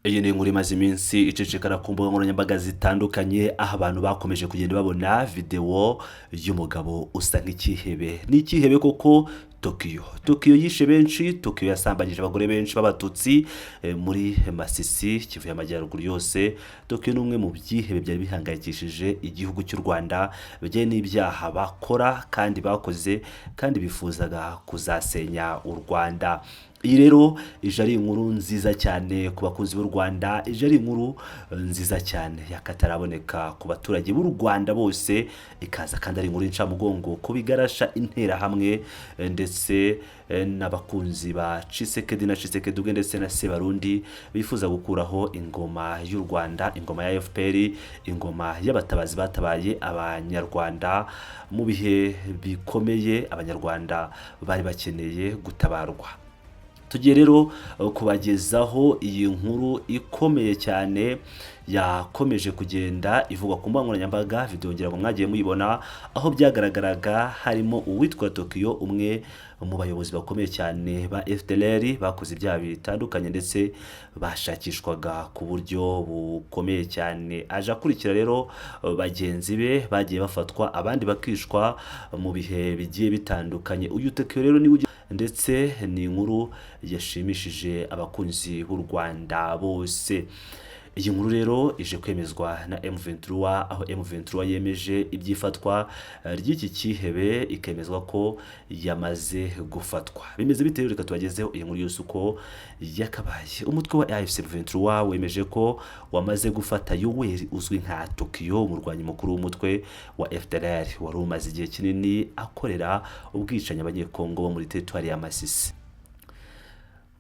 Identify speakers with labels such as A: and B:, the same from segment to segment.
A: Iyi ni inkuru imaze iminsi icicikana ku mbuga nkoranyambaga zitandukanye, aho abantu bakomeje kugenda babona videwo y'umugabo usa nk'ikihebe. Ni ikihebe koko. Tokiyo, Tokiyo yishe benshi, Tokiyo yasambanyije abagore benshi b'Abatutsi muri Masisi, Kivu y'Amajyaruguru yose. Tokiyo ni umwe mu byihebe byari bihangayikishije igihugu cy'u Rwanda bijyanye n'ibyaha bakora kandi bakoze, kandi bifuzaga kuzasenya u Rwanda. Iyi rero ije ari inkuru nziza cyane ku bakunzi b'u Rwanda, ije ari inkuru nziza cyane y'akataraboneka ku baturage b'u Rwanda bose, ikaza kandi ari inkuru y'incamugongo ku bigarasha, Interahamwe, ndetse n'abakunzi ba Tshisekedi na Tshisekedi ubwe, ndetse na Sebarundi bifuza gukuraho ingoma y'u Rwanda, ingoma ya FPR, ingoma y'abatabazi batabaye Abanyarwanda mu bihe bikomeye Abanyarwanda bari bakeneye gutabarwa. Tugiye rero kubagezaho iyi nkuru ikomeye cyane yakomeje kugenda ivugwa ku mbuga nkoranyambaga. Videwo ngira ngo mwagiye muyibona, aho byagaragaraga harimo uwitwa Tokiyo, umwe mu bayobozi bakomeye cyane ba FDLR bakoze ibyaha bitandukanye ndetse bashakishwaga ku buryo bukomeye cyane. Aje akurikira rero bagenzi be bagiye bafatwa, abandi bakicwa mu bihe bigiye bitandukanye. Uyu Tokiyo rero niwe, ndetse ni inkuru yashimishije abakunzi b'u Rwanda bose. Iyi nkuru rero ije kwemezwa na M23, aho M23 yemeje iby'ifatwa ry'iki cyihebe, ikemezwa ko yamaze gufatwa. Bimeze bite rero? Reka tubagezeho iyi nkuru yose uko yakabaye. Umutwe wa AFC M23 wemeje ko wamaze gufata Yoweri uzwi nka Tokiyo, umurwanyi mukuru w'umutwe wa FDLR wari umaze igihe kinini akorera ubwicanyi Abanyekongo bo muri teritwari ya Masisi.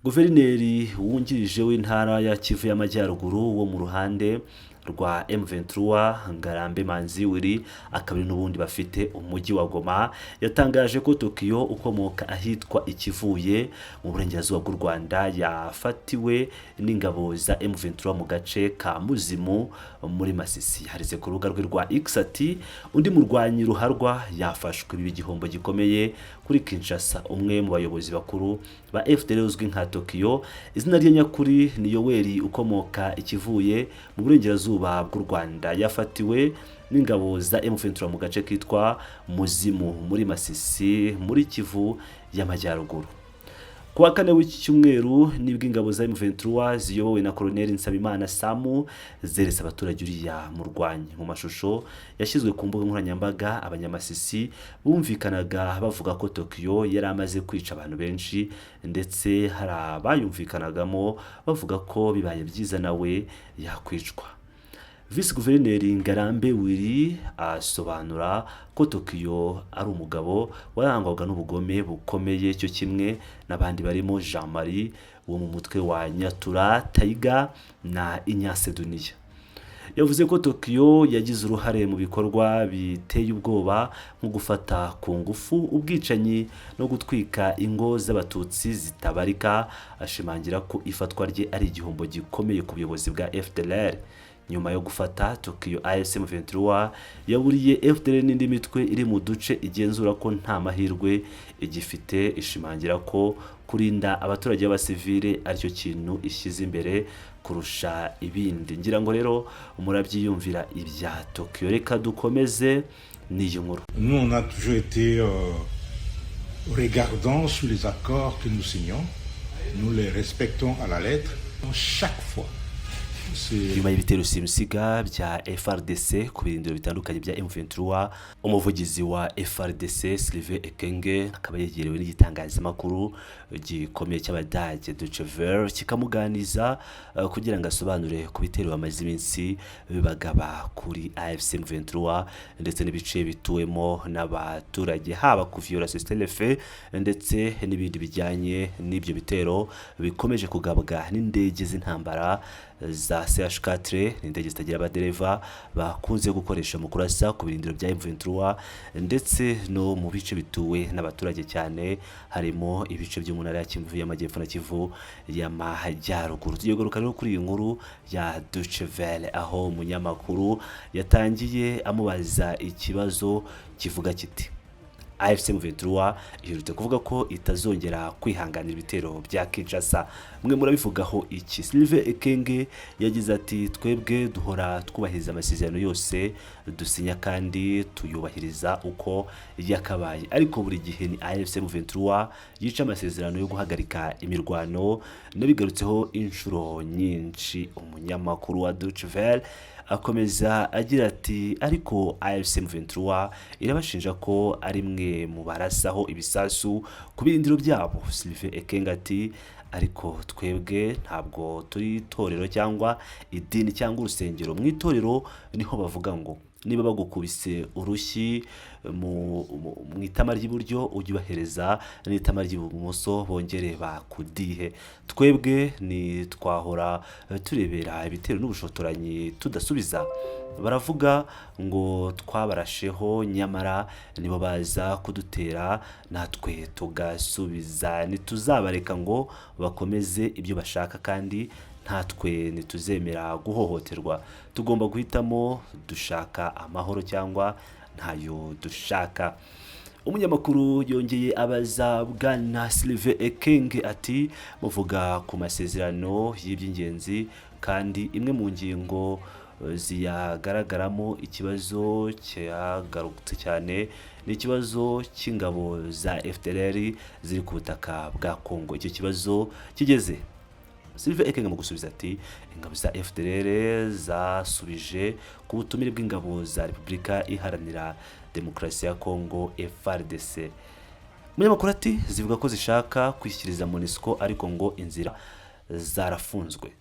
A: Guverineri wungirije w'intara ya Kivu y'Amajyaruguru wo mu ruhande rwa M23, Ngarambe Manzi Willy, akaba ari n'ubundi bafite umujyi wa Goma, yatangaje ko Tokiyo ukomoka ahitwa Ikivuye mu burengerazuba bw'u Rwanda yafatiwe n'ingabo za M23 mu gace ka Muzimu muri Masisi. Yanditse ku rubuga rwe rwa X ati: "Undi murwanyi ruharwa yafashwe, biba igihombo gikomeye kuri Kinshasa." Umwe mu bayobozi bakuru ba FDLR uzwi nka Tokiyo, izina rye nyakuri ni Yoweri, ukomoka Ikivuye mu burengerazuba bw'u Rwanda, yafatiwe n'ingabo za M23 mu gace kitwa Muzimu muri Masisi, muri Kivu y'Amajyaruguru. Ku wa kane w'iki cyumweru nibwo ingabo za M23 ziyobowe na Colonel Nsabimana Samu zeretse abaturage uriya murwanyi. Mu mashusho yashyizwe ku mbuga nkoranyambaga, Abanyamasisi bumvikanaga bavuga ko Tokiyo yari amaze kwica abantu benshi, ndetse hari abayumvikanagamo bavuga ko bibaye byiza nawe yakwicwa. Visi Guverineri Ngarambe Willy asobanura ko Tokiyo ari umugabo warangwaga n'ubugome bukomeye, cyo kimwe n'abandi barimo Jean Marie wo mu mutwe wa Nyatura Tayiga na Ignace Duniya. Yavuze ko Tokiyo yagize uruhare mu bikorwa biteye ubwoba nko gufata ku ngufu, ubwicanyi no gutwika ingo z'Abatutsi zitabarika, ashimangira ko ifatwa rye ari igihombo gikomeye ku buyobozi bwa FDLR. Nyuma yo gufata Tokiyo, AFC M23 yaburiye FDLR n'indi mitwe iri mu duce igenzura ko nta mahirwe igifite, ishimangira ko kurinda abaturage b'abasivile aricyo kintu ishyize imbere kurusha ibindi. Ngira ngo rero murabyiyumvira ibya Tokiyo. Reka dukomeze n'iyi nkuru.
B: Nous, on a toujours été regardants sur les accords que nous signons. Nous les respectons à la lettre. Chaque fois. C'est
A: Nyuma y'ibitero simusiga bya FARDC ku birindiro bitandukanye bya M23, umuvugizi wa FARDC Sylvain Ekenge akaba yegerewe n'igitangazamakuru gikomeye cy'Abadage Deutsche Welle, kikamuganiza kugira ngo asobanure ku bitero bamaze iminsi bagaba kuri AFC M23 ndetse n'ibice bituwemo n'abaturage, haba kuviola cessez-le-feu ndetse n'ibindi bijyanye n'ibyo bitero bikomeje kugabwa n'indege z'intambara za CH4, ni indege zitagira abadereva bakunze gukoresha mu kurasa ku birindiro bya M23 ndetse no mu bice bituwe n'abaturage cyane, harimo ibice byo mu ntara ya Kivu y'Amajyepfo na Kivu y'Amajyaruguru. Tugiye kugaruka rero kuri iyi nkuru ya Deutsche Welle, aho umunyamakuru yatangiye amubaza ikibazo kivuga kiti: AFC M23 iherutse kuvuga ko itazongera kwihanganira ibitero bya Kinshasa. Mwe murabivugaho iki? Sylvain Ekenge yagize ati: "Twebwe duhora twubahiriza amasezerano yose dusinya kandi tuyubahiriza uko yakabaye, ariko buri gihe ni AFC M23 yica amasezerano yo guhagarika imirwano. Nabigarutseho inshuro nyinshi." Umunyamakuru wa Deutsche Welle akomeza agira ati: "Ariko AFC M23 irabashinja ko ari mwe mu barasaho ibisasu ku birindiro byabo." Sylvain Ekenge ati: "Ariko twebwe ntabwo turi itorero cyangwa idini cyangwa urusengero. Mu itorero niho bavuga ngo niba bagukubise urushyi mu itama ry'iburyo, ujye ubahereza n'itama ry'ibumoso bongere bakudihe. Twebwe ni twahora turebera ibitero n'ubushotoranyi tudasubiza? Baravuga ngo twabarasheho, nyamara nibo baza kudutera natwe tugasubiza. Ntituzabareka ngo bakomeze ibyo bashaka, kandi natwe ntituzemera guhohoterwa. Tugomba guhitamo: dushaka amahoro cyangwa ntayo dushaka." Umunyamakuru yongeye abaza bwana Sylvain Ekenge ati: "Muvuga ku masezerano y'iby'ingenzi, kandi imwe mu ngingo ziyagaragaramo ikibazo cyagarutse cyane ni ikibazo cy'ingabo za FDLR ziri ku butaka bwa Kongo. Icyo kibazo kigeze?" Sylvain Ekenge mu gusubiza ati: "Ingabo za FDLR zasubije ku butumire bw'ingabo za Repubulika Iharanira Demokarasi ya Kongo, FARDC." Umunyamakuru ati: "Zivuga ko zishaka kwishyikiriza MONUSCO, ariko ngo inzira zarafunzwe."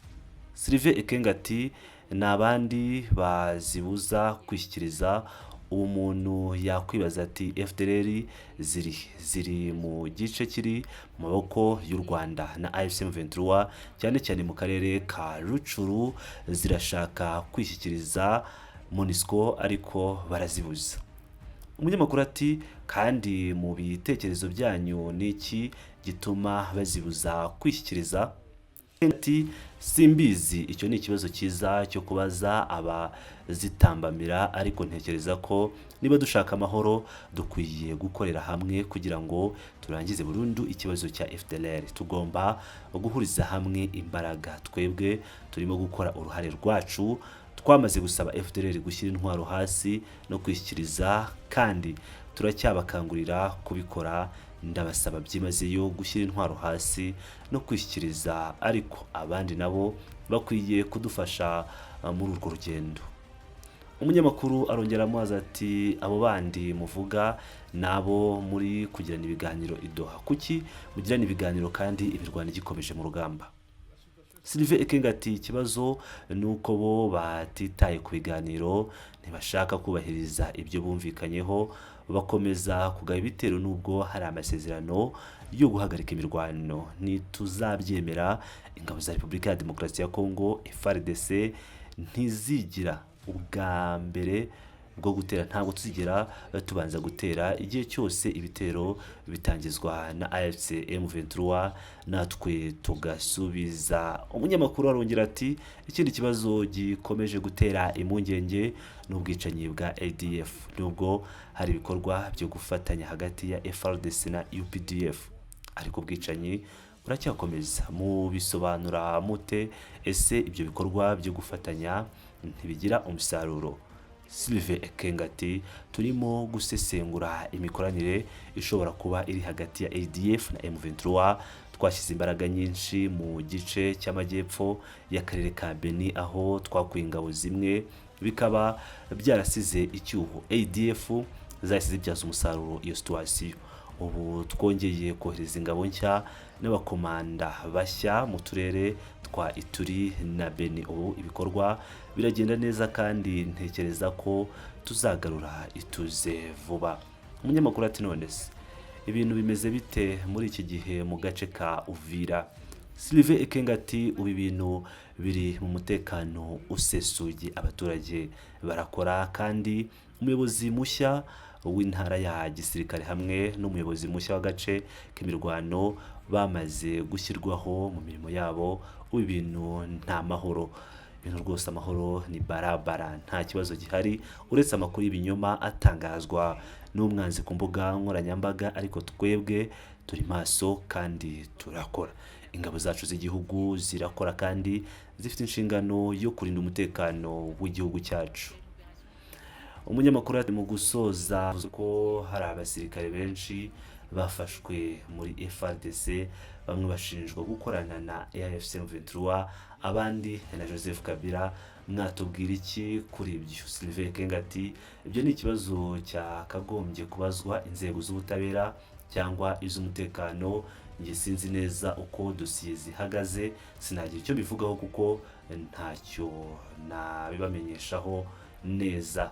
A: Sylvain Ekenge ati: "Ni abandi bazibuza kwishyikiriza. Ubu muntu yakwibaza ati FDLR ziri mu gice kiri mu maboko y'u Rwanda na AFC M23, cyane cyane mu karere ka Rutshuru. Zirashaka kwishyikiriza MONUSCO, ariko barazibuza." Umunyamakuru ati: "Kandi mu bitekerezo byanyu, ni iki gituma bazibuza kwishyikiriza?" Ati: "Simbizi, icyo ni ikibazo cyiza cyo kubaza abazitambamira, ariko ntekereza ko niba dushaka amahoro dukwiye gukorera hamwe kugira ngo turangize burundu ikibazo cya FDLR. Tugomba guhuriza hamwe imbaraga. Twebwe turimo gukora uruhare rwacu. Twamaze gusaba FDLR gushyira intwaro hasi no kwishyikiriza, kandi turacyabakangurira kubikora. Ndabasaba byimazeyo gushyira intwaro hasi no kwishyikiriza, ariko abandi nabo bakwiye kudufasha muri urwo rugendo." Umunyamakuru arongera amubaza ati: "Abo bandi muvuga ni abo muri kugirana ibiganiro i Doha. Kuki mugirana ibiganiro kandi imirwano igikomeje mu rugamba?" Sylvain Ekenge ati: "Ikibazo ni uko bo batitaye ku biganiro, ntibashaka kubahiriza ibyo bumvikanyeho. Bakomeza kugaba ibitero nubwo hari amasezerano yo guhagarika imirwano. Ntituzabyemera. Ingabo za Repubulika ya Demokarasi ya Kongo, FARDC, ntizigira ubwa mbere bwo gutera. Ntabwo tuzigera tubanza gutera. Igihe cyose ibitero bitangizwa na AFC M23, natwe tugasubiza." Umunyamakuru arongera ati: "Ikindi kibazo gikomeje gutera impungenge ni ubwicanyi bwa ADF, nubwo hari ibikorwa byo gufatanya hagati ya FARDC na UPDF, ariko ubwicanyi buracyakomeza. Mubisobanura mute? Ese ibyo bikorwa byo gufatanya ntibigira umusaruro?" Sylvain Ekenge ati: "Turimo gusesengura imikoranire ishobora kuba iri hagati ya ADF na M23. Twashyize imbaraga nyinshi mu gice cy'amajyepfo y'akarere ka Beni, aho twakuye ingabo zimwe, bikaba byarasize icyuho. ADF zahise zibyaza umusaruro iyo situation. Ubu twongeye kohereza ingabo nshya n'abakomanda bashya mu turere twa Ituri na Beni. Ubu ibikorwa biragenda neza, kandi ntekereza ko tuzagarura ituze vuba." Umunyamakuru ati: "None se ibintu bimeze bite muri iki gihe mu gace ka Uvira?" Sylvain Ekenge ati: "Ubu ibintu biri mu mutekano usesuye, abaturage barakora, kandi umuyobozi mushya w'intara ya gisirikare hamwe n'umuyobozi mushya w'agace k'imirwano bamaze gushyirwaho mu mirimo yabo. Ubu ibintu nta mahoro." Ibintu rwose amahoro ni barabara, nta kibazo gihari uretse amakuru y'ibinyoma atangazwa n'umwanzi ku mbuga nkoranyambaga, ariko twebwe turi maso kandi turakora. Ingabo zacu z'igihugu zirakora kandi zifite inshingano yo kurinda umutekano w'igihugu cyacu. Umunyamakuru ati mu gusoza ko hari abasirikare benshi bafashwe muri FARDC, bamwe bashinjwa gukorana na AFC M23, abandi na Joseph Kabila, mwatubwira iki kuri ibyo? Sylvain Ekenge ati ibyo ni ikibazo cyakagombye kubazwa inzego z'ubutabera cyangwa iz'umutekano, njye sinzi neza uko dosiye zihagaze, sinagira icyo mbivugaho kuko ntacyo nabibamenyeshaho neza.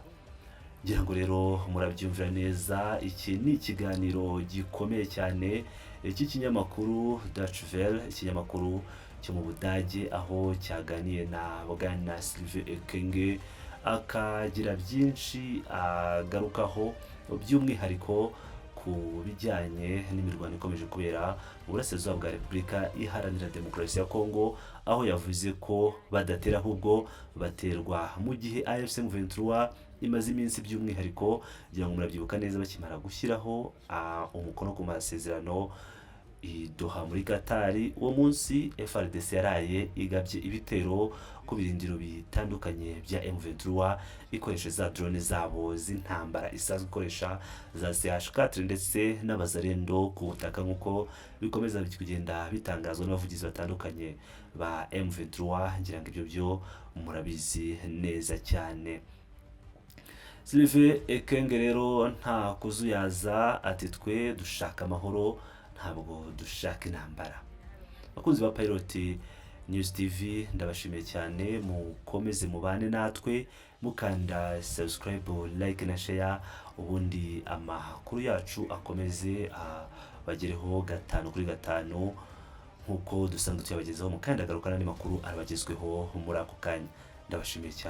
A: Ngira ngo rero murabyumvira neza, iki ni ikiganiro gikomeye cyane cy'ikinyamakuru Deutsche Welle, ikinyamakuru cyo mu Budage, aho cyaganiye na Bwana Sylvain Ekenge akagira byinshi agarukaho, by'umwihariko ku bijyanye n'imirwano ikomeje kubera mu burasirazuba bwa Repubulika Iharanira Demokarasi ya Kongo, aho yavuze ko badatera ahubwo baterwa, mu gihe AFC M23 imaze iminsi by'umwihariko, ngira ngo murabyibuka neza, bakimara gushyiraho umukono ku masezerano i Doha muri Katari, uwo munsi FARDC yaraye igabye ibitero ku birindiro bitandukanye bya M23 ikoresha za drone zabo z'intambara isanzwe ikoresha za CH4 ndetse n'abazarendo ku butaka, nk'uko bikomeza kugenda bitangazwa n'abavugizi batandukanye ba M23. Ngira ngo ibyo byo murabizi neza cyane. Sylvain Ekenge rero nta kuzuyaza ati twe dushaka amahoro, ntabwo dushaka intambara. Abakunzi ba Pilot News TV, ndabashimiye cyane, mukomeze mubane natwe mukanda subscribe, like na share, ubundi amakuru yacu akomeze abagereho gatanu kuri gatanu nk'uko dusanzwe tuyabagezaho. Mu kandi agaruka n'andi makuru arabagezweho muri ako kanya. Ndabashimiye cyane.